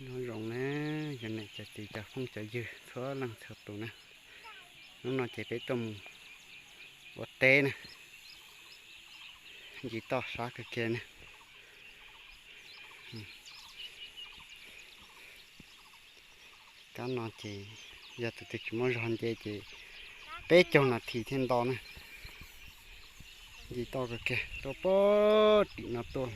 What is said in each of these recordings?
Nyob zoo na, cov niam cov txiv cov phooj cov ywg txhua leej txhua tus na, hnub no ces peb tuaj mus ua teb na, ncig toj sab kawg kiag na. Kab no ces yog tus twg tsis muaj zog nce ces peb caug nas this thiaj nto na. Ncig toj kawg kiag tuaj pem tim no tuaj.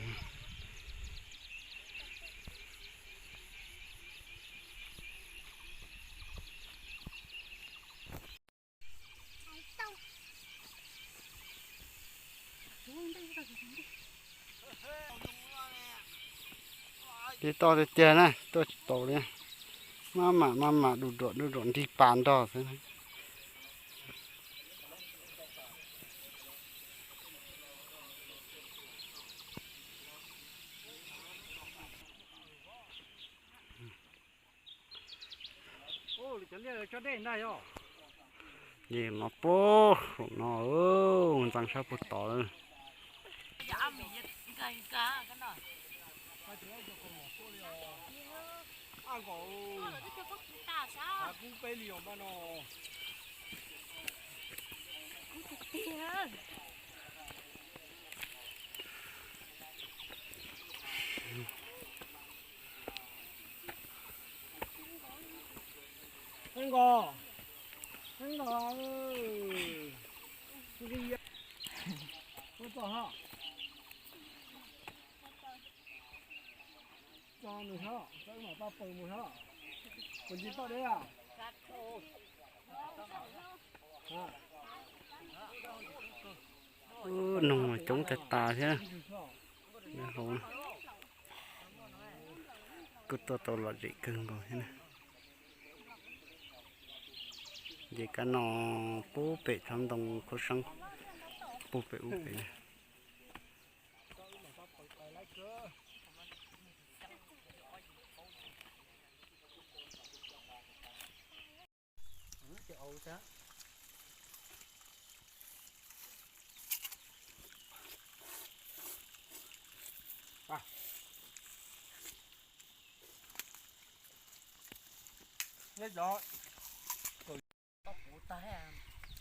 Ncig toj tiag tiag na, tuaj tsis tau li. Maj mam maj mam du duam du duam nrig pas nrog xwb. Ces no pub saum no, ntxeev sab puag tod. Nkos, nkos, kuv tso ha, tso nws ha, tso wb mam pab pw mus ha, kuv ncig toj deb a. Noog mas coob tag tas thiab. Hauv kuj tuaj tau lom zem kawg nkaus thiab na. Ces kab no pub pem tsob ntoo khaub seeb, pub pem ub pem na.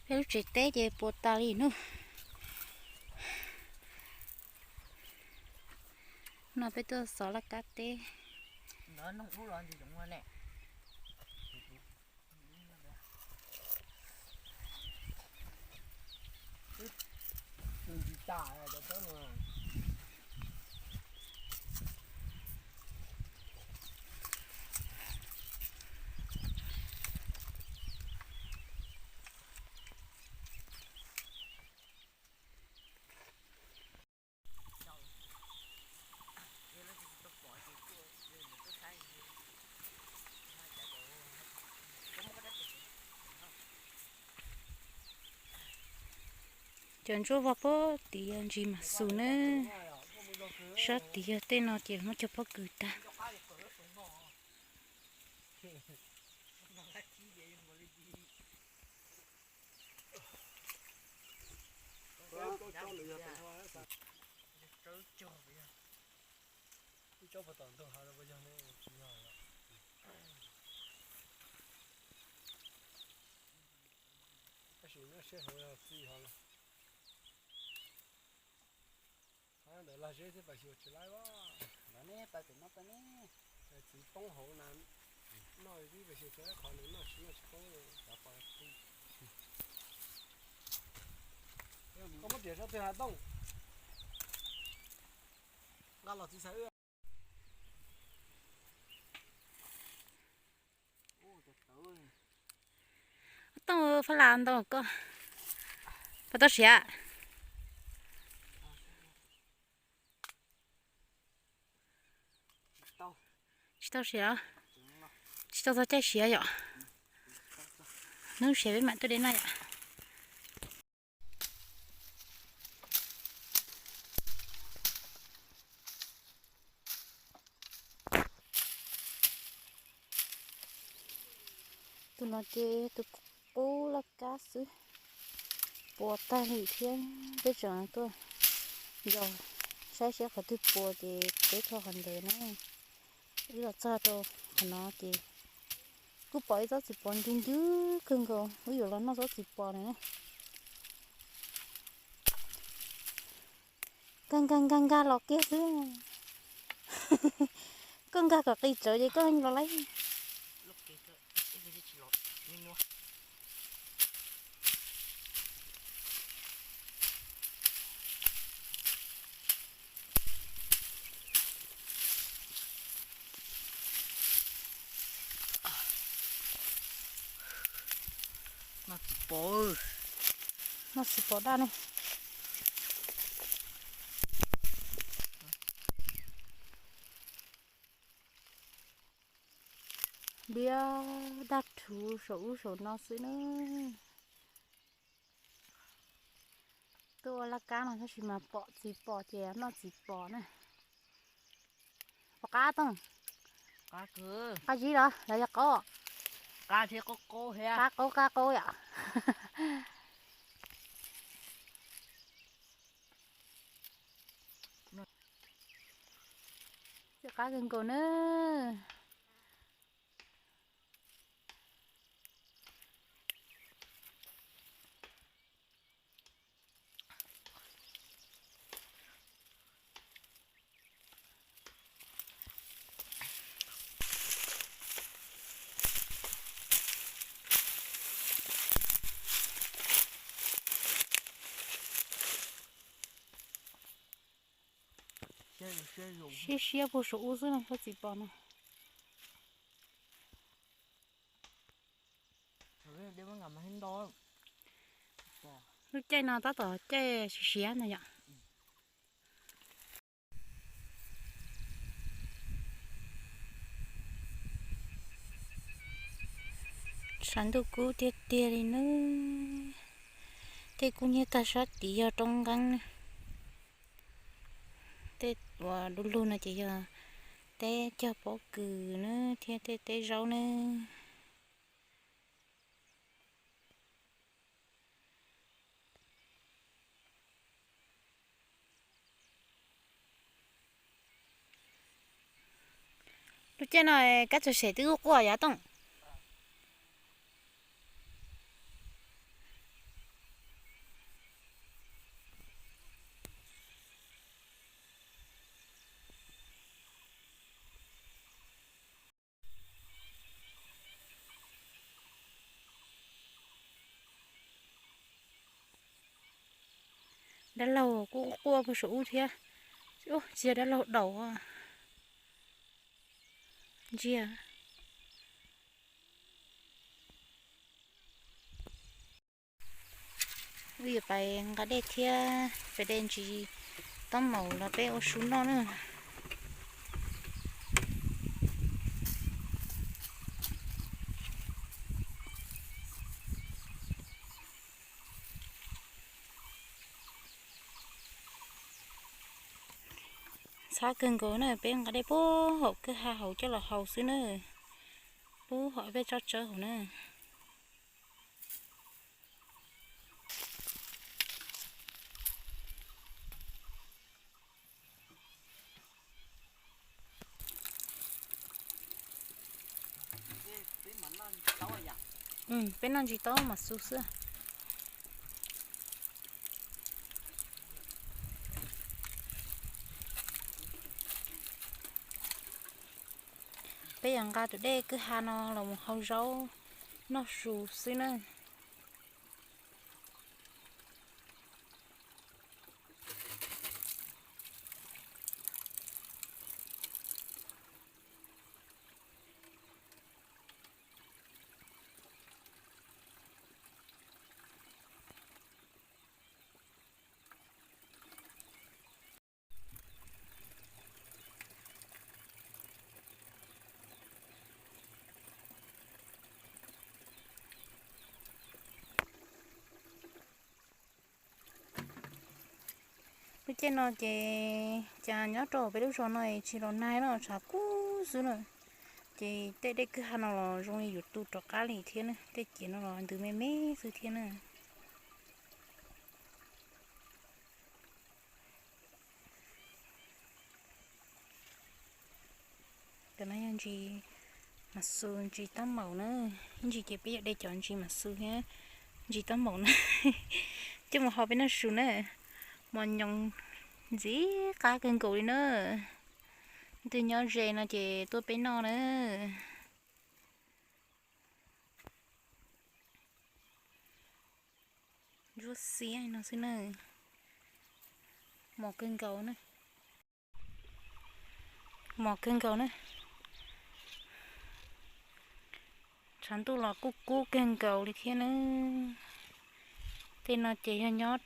Peb lub tsev teb ces puas tas li no. No peb tuaj xov laj kab teb. Cov ntsuab vog pem tid yog ntsis mas xus na. Sab tid yog tej no ces muab cog pob kws tag. Tab sis nyob seb hauv yog txiv ho los. Qhov ntawd lag zeb thiab pais xyuas tsis laib as. Los ne, pais pem no pais ne. Txiv poob hauv na, noj tib pais xyuas tsis laib qhov nws noj tsis noj tsis poob. Koj muab riam sab twg hav tooj? Nqa los txiv xaiv wb. Tooj fab las ntau koj. Puas tau siav? Tsis tau siav. Tsis tau txog caij siav yom. Hnub siav peb mam tuaj de noj yom. Tus no ces tus qub laj kab xwb, puas tag li thiab. Peb tseem tuaj yos saib seb qhov twg puas ces peb thauj qhov ntawd na. Twb los txog rau qhov no ces kuj pom ib tsob txiv pos ntws ntws kawg nkaus, wb yuav los noj tsob txiv pos no na. Nkag nkag nkag nkag los kiag xwb. Koj nkag kom qis tsawv ces koj los lawm. Noj txiv pos, noj txiv pos daj ne. Ntiab daj rhuv saum ub saum no xwb na. Tuaj ua laj kab no tab sis mas pom txiv pos ces noj txiv pos na. Pom qab Tooj? Qab zib los los yog qaub? Qab qaub qab qaub yom. Txiv qab kawg nkaus na. Siab siab puag saum ub xwb no, tsob txiv pos no. Lub caij no tab tom caij siav siav no yom. Tshav ntuj kub tiag tiag li nawb. Tej kub nyiab tag sab tid yog roob nqeeb na. Tej uas du lug no ces yog teb cog pob kws na thiab tej teb zaub na. Lub caij no kab txawm xem twb quaj quaj yom Tooj. Dab laug kuj quaj puag saum ub thiab. Tsis yog dab laug daus, ntsia. Wb yuav pais nqa dej thiab, pais de ntsis taub maum los peb ua su noj na. Ntxhab kawg nkaus na, peb nqa dej puag hauv kwj ha hauv coj los haus xwb na. Puag hauv peb tsob tsawb hauv na. Peb noj ntsis taub mas xu xwb. Peb yuav nqa tus dej kwj ha no los mus hau zaub noj su xwb na. Lub caij no ces cas nyob rau peb lub zos no tsis los nag no, tshav kub xwb na. Ces tej dej kwj ha no los zoo li yuav tu rov qab li thiab na, tej ciav no los ntws me me xwb thiab na. Cov no yog ntsis mas xus, ntsis taub maum na. Ib ntsis ces peb yuav de cov ntsis mas xus thiab ntsis taub maum na coj mus hau peb noj su na. Mos nyoos ntxim qab kawg nkaus li na. Leej twg nyob ze no ces tuaj peb noj na. Ntsuab xiab no xwb na. Mos kawg nkaus na. Mos kawg nkaus na. Tshav ntuj los kuj kub kawg nkaus li thiab na. Tej no ces yog nyob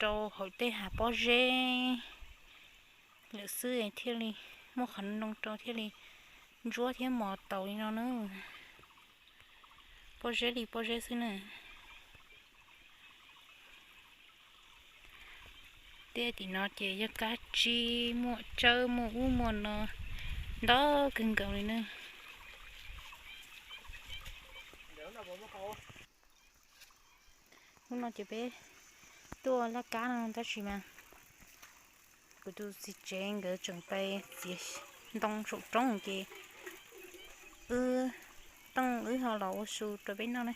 rau hauv tej hav pob zeb lawm xwb thiaj li muaj qhov noo rau thiaj li ntsuab thiab mos taus li no na. Pob zeb li pob zeb xwb na. Tej tim no ces yog kab tsib, muaj tsawb, muaj ub muaj no, ntau kawg nkaus li na. Hnub no ces peb tuaj laj kab no tab sis mas kuv tus txiv tsev nkawd tseem pais txiav ntoo saum roob ces wb, Tooj wb ho los ua su rau peb noj na.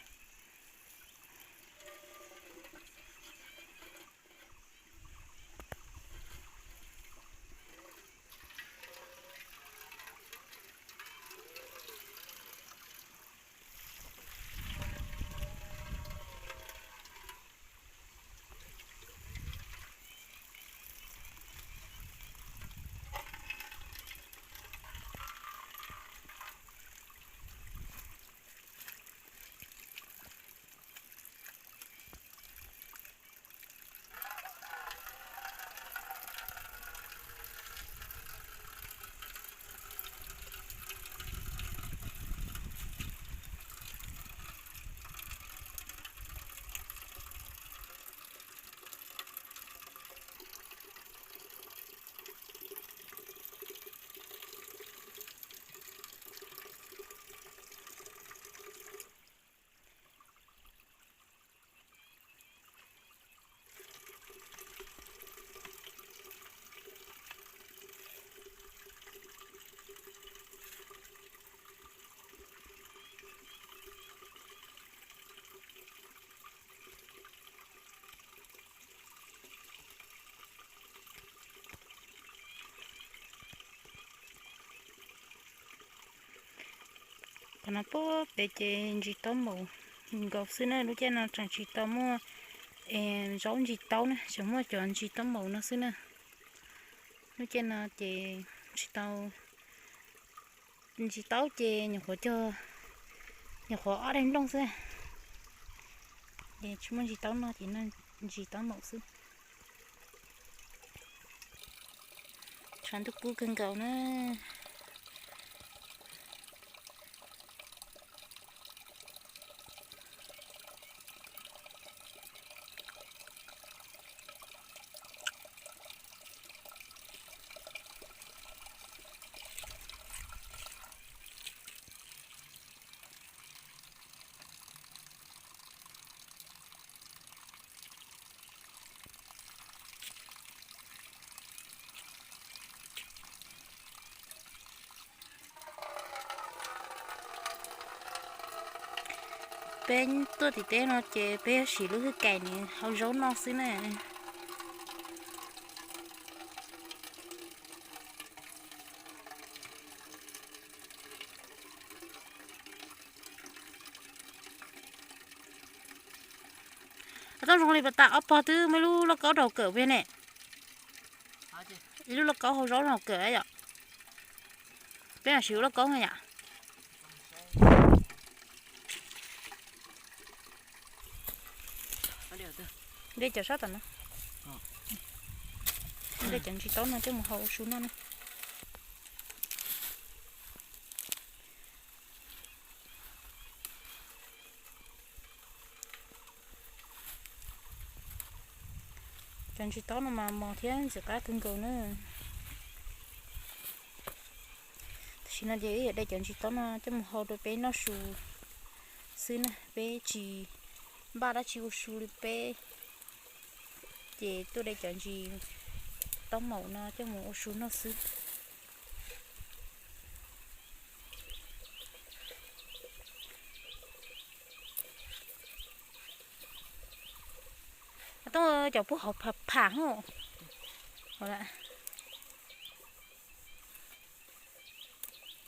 Qhov no puag pem ces ntsis taub maum nkaus xwb na, lub caij no tseem tsis tau muaj zaub ntsis taub na, tseem muaj cov ntsis taub maum no xwb na. Lub caij no ces tsis tau, ntsis taub ces nyuam qhuav cog, nyuam qhuav ob daim nplooj xwb, ces tsis muaj ntsis taub no ces noj ntsis taub maum xwb. Tshav ntuj kub kawg nkaus na. Peb tuaj tim teb no ces peb yuav siv lub hwj kais nws hau zaub noj xwb na. Tooj, zoo li pas tas ob pog twb muaj ib lub lauj kaub rau kawm peb ne. Ib lub lauj kaub hau zaub no kawm yom. Peb mam siv lub lauj kaub na yom. De cov sab tom no, de cov ntsis taub no coj mus hau ua su noj na. Cov ntsis taub no mas mos thiab ntxim qab kawg nkaus na. Tam sim no ces wb yuav de cov ntsis taub no coj mus hau rau peb noj su xwb na, peb tsis npaj dab tsi ua su li peb, ces tuaj de cov ntsis taub maum no coj mus ua su noj xwb. Cov puag hauv pham pham.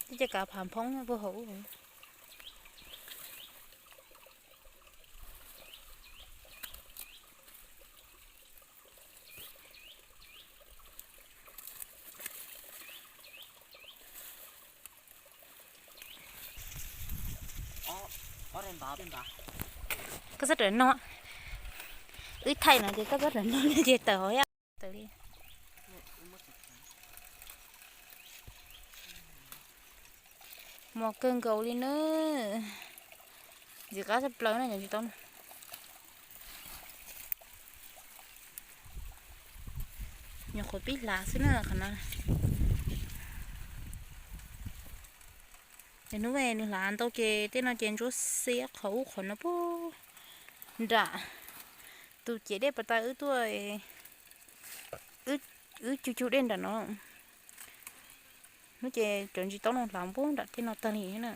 Twb cov kav pham phoob puag hauv. Koj txhob rawm no. Wb thaij no ces koj txhob rawm no ces tawm hauv thiab. Tawm li. Mos kawg nkaus li na. Ntxim qab tshaj plaws na, cov ntsis taub no. Nyuam qhuav pib hlav xwb na qhov no. Ces hnub nws hlav ntau ces tej no ces ntsuab xiab qhov ub qhov no puag nram tus ciam dej pas tas wb tuaj, wb cug cug dej nram no. Hnub ces cov ntsis taub no hlav puag nram tej no tag li na.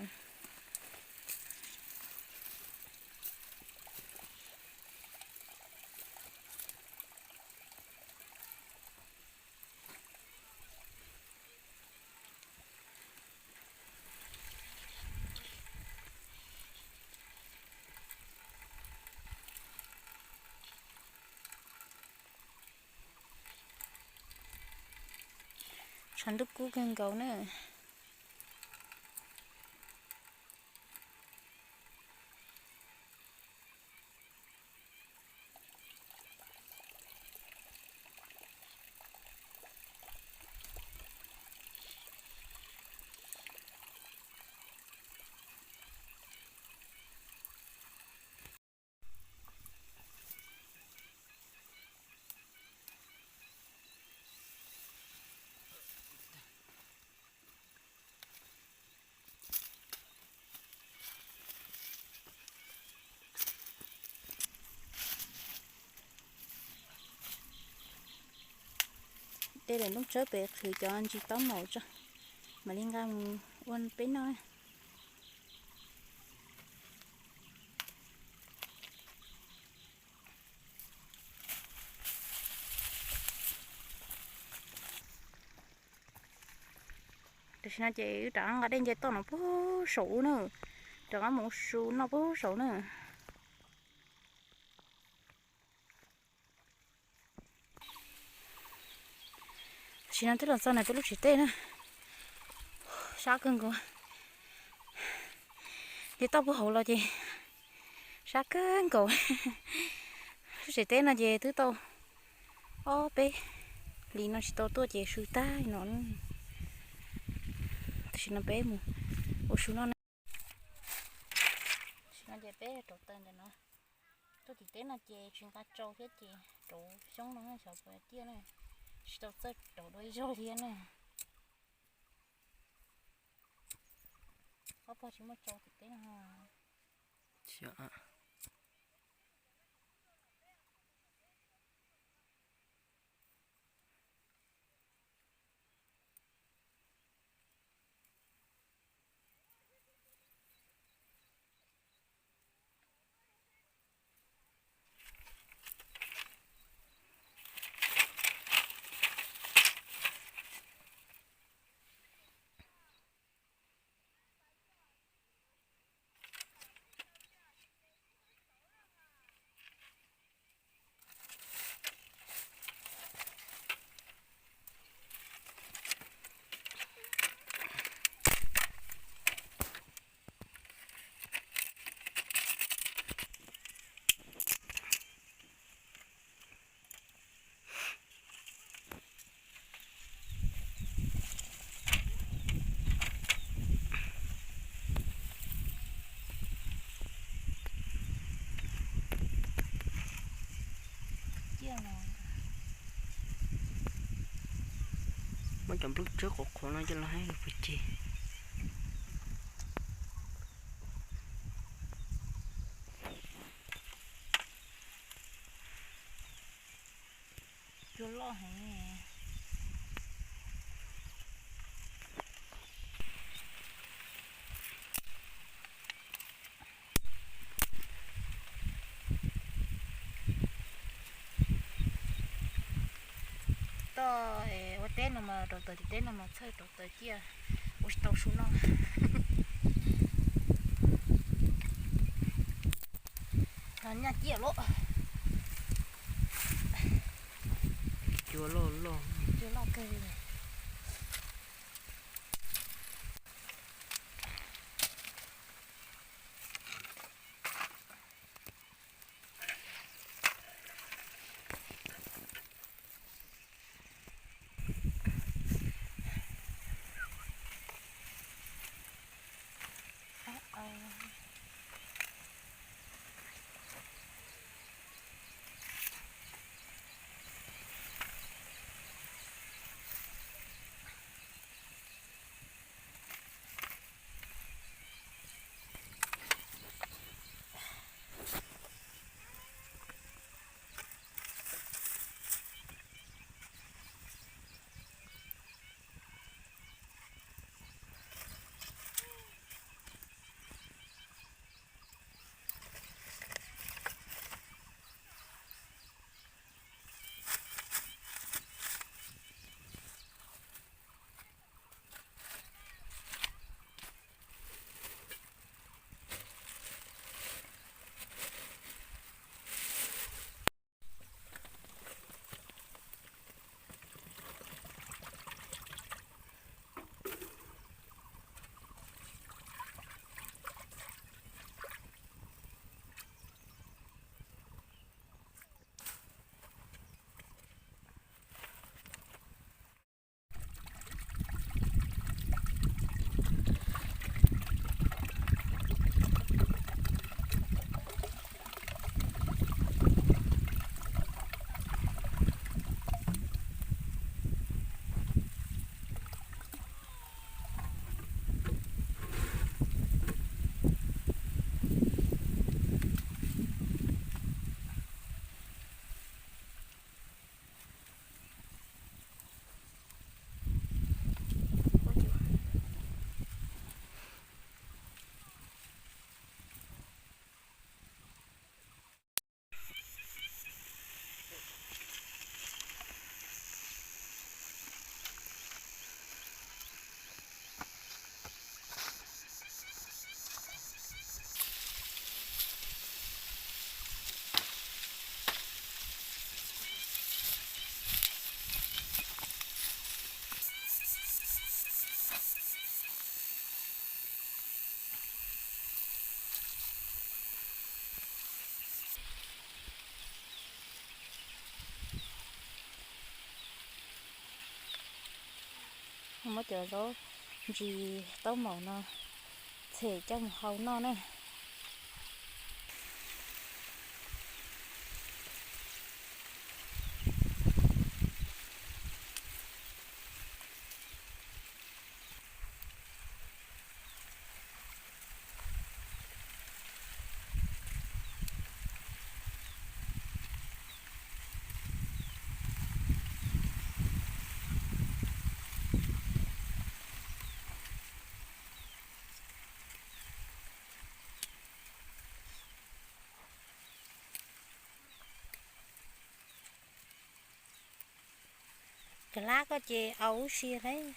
Tshav ntuj kub kawg nkaus na. Dej lawm nplooj tsawb pem qhwv cov ntsis taub maum tso, mam li nqa mus ua peb noj. Tam sim no ces wb rov qab nqa dej nce toj no puag saum ub na, rov qab mus ua su noj puag saum na. Tam sim no twb los txog ntawm peb lub tsev teb na, sab kawg nkaus. Nce toj puag hauv los ces sab kawg nkaus. Lub tsev teb no ces twb tau ob peb hlis no tsis tau tuaj ces su tag no. Tam sim no peb mus ua su noj na. Tam sim no ces peb rauv taws ntawm no. Tuaj tim teb no ces tsis nqa tsau thiab ces rauv xyoob no xyov puas ciaj na. Tsis tau txawj rauv dua ib zaug thiab na. Ob pog tsis muaj tsau tim teb no. Muab cov nplooj tsawb qhuav qhuav no coj los hais lus pes tseg. Cua loj heev. Ua teb no mas rau taws, tim teb no mas txhawj rau taws ciaj, ua tsis tau su noj. Nyaj ciaj loj. Cua loj loj. Cua loj kawg li. Muab cov zaub ntsis taub maum no txhem coj mus hau noj na. Cov lab koj ces au ub si lauj.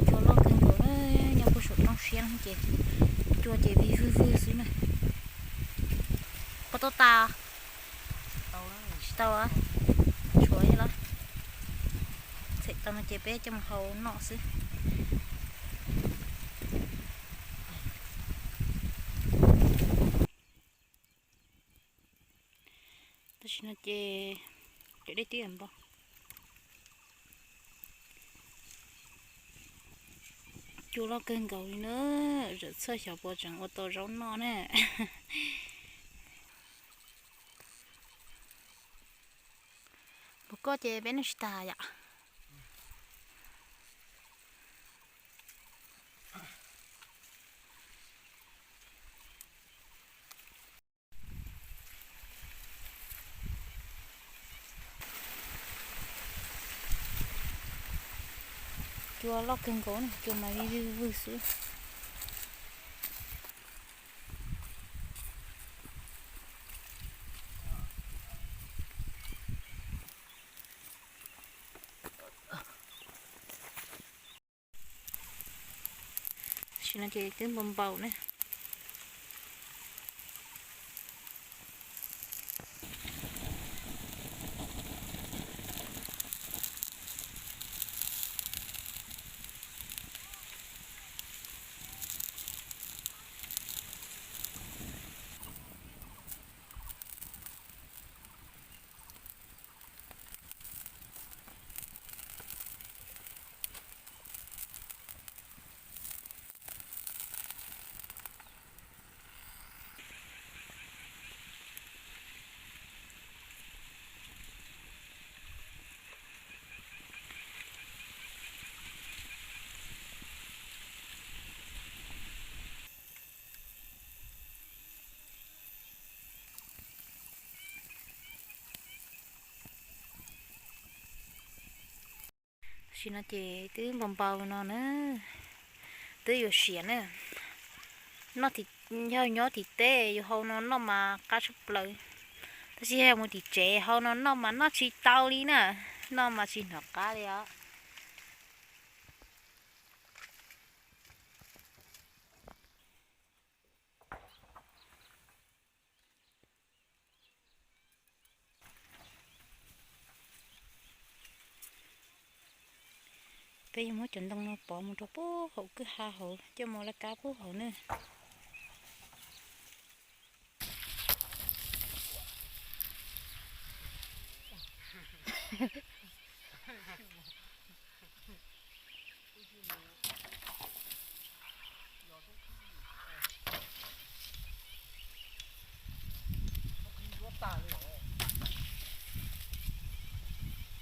Cua loj kawg nkaus na, nyob puag saum roob siab ces cua ces vij vwj vwj xwb na. Tas. Tsis tau, tshuav los. Txhem tau no ces peb coj mus hau noj xwb. Tam sim no ces cov dej twb npau. Cua loj kawg nkaus li na, zawm txhawj xyov puas tseem ua tau zaub noj na. Npaum koj ces peb noj tsis tas yom. Cua loj kawg nkaus, cua mas vij vwg vwg xwb. Tam sim no ces twb npau npau ne. Tam sim no ces twb npau npau no na, twb yuav siav na. Noj, yog nyob tim teb yuav hau no noj mas qab tshaj plaws, tab sis yog mus tim tsev hau no noj mas noj tsis tau li na, noj mas tsis hnov qab li os. Peb yuav muab cov ntoo no pov mus rau puag hauv kwj ha hauv, coj mus laj kab puag hauv na.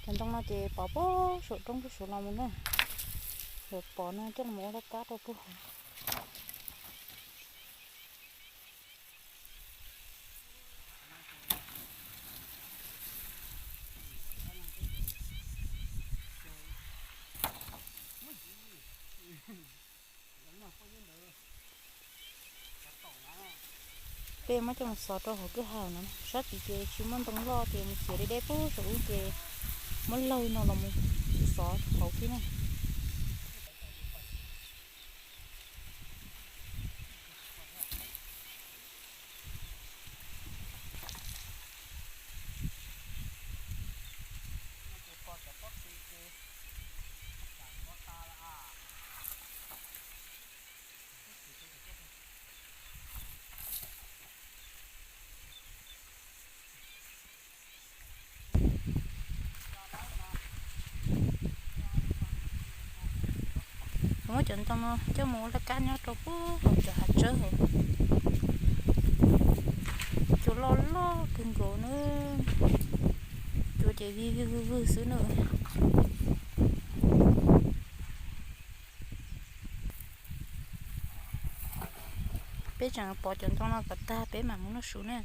Cov ntoo no ces pov puag saum roob puag saud los mus na. Lawv pov no coj los ua laj kab rau puag hauv. Peb muab coj mus xov rau hauv kwj ha no, sab tid ces tsis muaj ntoo loj ces mus txiav deb deb puag saum ub ces muab laig no los mus xov hauv thiab na. Muab cov ntoo no coj mus ua laj kab nyob rau puag hauv cov hav tsawb hauv. Cua loj loj kawg nkaus na, cua ces vij vwg vwg vwg xwb na. Peb tseem pov cov ntoo no kom tag peb mam mus noj su na.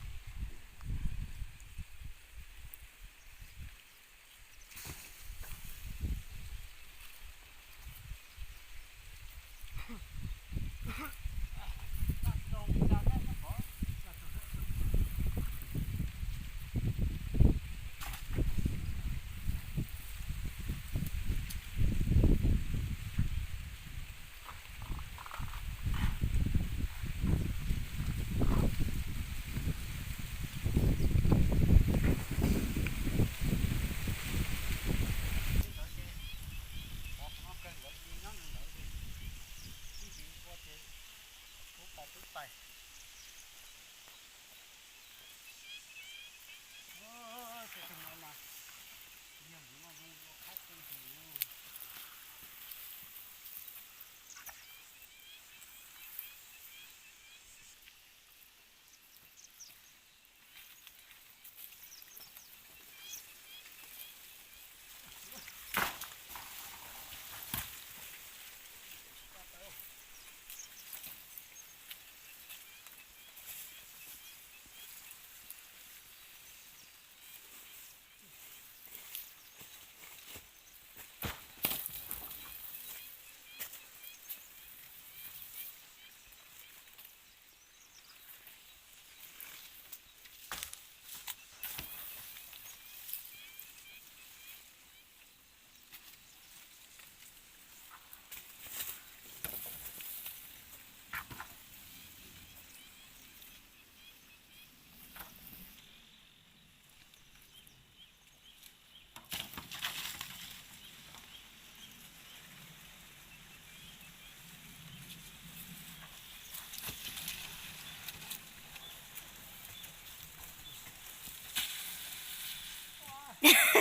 Tam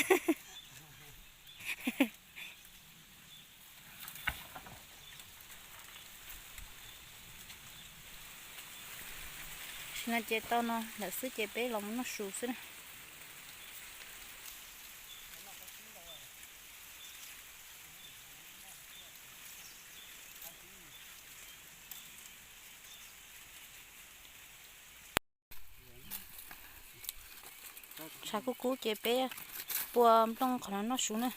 sim no ces tau no lawm xwb ces peb los mus noj su xwb na. Tshav kub kub ces peb pua nplooj qhov no noj su na.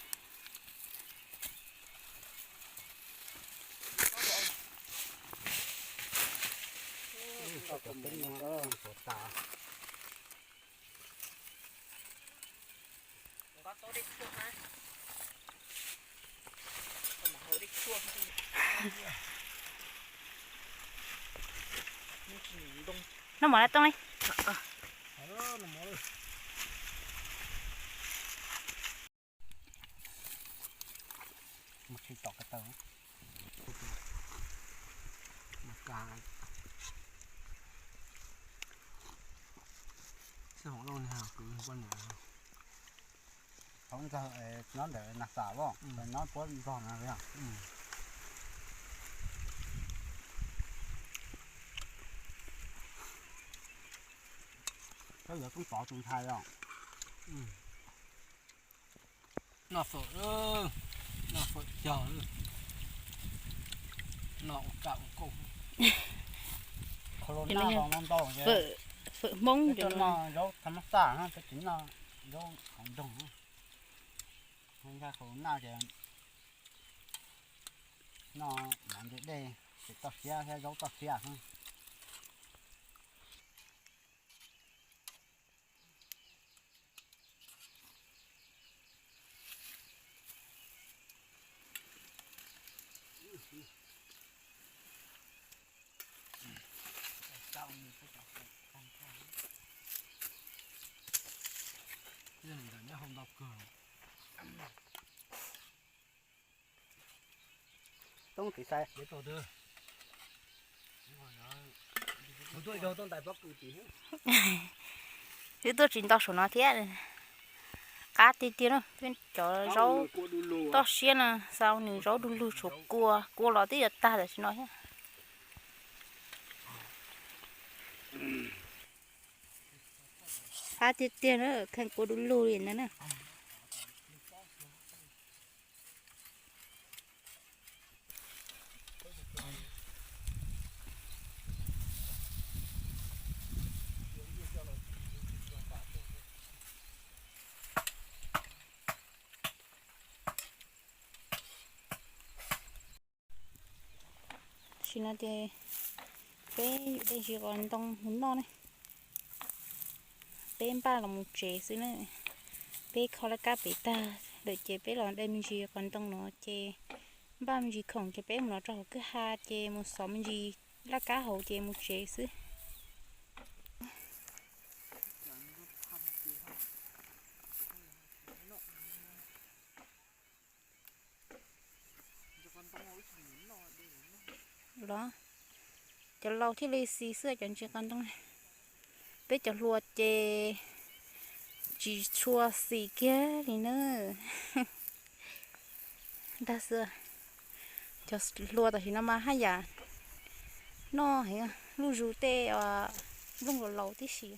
Noj mov na Tooj li. Hauv ntxawg no ntawm nas xam os, no puab nrog na. Koj yuav tub pov tus ntxhais os. Noj fawm, noj fawm cog, noj ua kaj ua kauj. Qhov los naj los ntau ntau, fawm Hmoob cov no zaub tham mas xaj, cov tsis noj zaub qhov nroog. Noj qhov los naj ces noj mov ntse dej, ces toj siab thiab zaub toj siab xwb. Toob tiv xais. Wb tuaj tsis ntau saum no thiab. Qab tiag tiag na, cov zaub toj siab na, xaus nws zaub du lug tshuav kua, kua los twb yuav tag tam sim no thiab. Qab tiag tiag na, kheej kua du lug li ntawd na. Tam sim no ces peb yuav dej ntsis qos ntoo mus noj ne. Peb npaj los mus tsev xwb na. Peb kho laj kab pem tag lawm ces peb los de me ntsis qos ntoo no ces npaj me ntsis khoom ces peb mus los rau hauv kwj ha ces mus xov me ntsis laj kab hauv ces mus tsev xwb. Los, cov laus thiaj li xis xwb cov ntsis qos ntoo. Peb cov hluas ces tsis tshua xis kiag li na. Dag xwb, cov hluas tam sim no mas haj yam noj heev, luj zus tej nplooj laus laus tib si.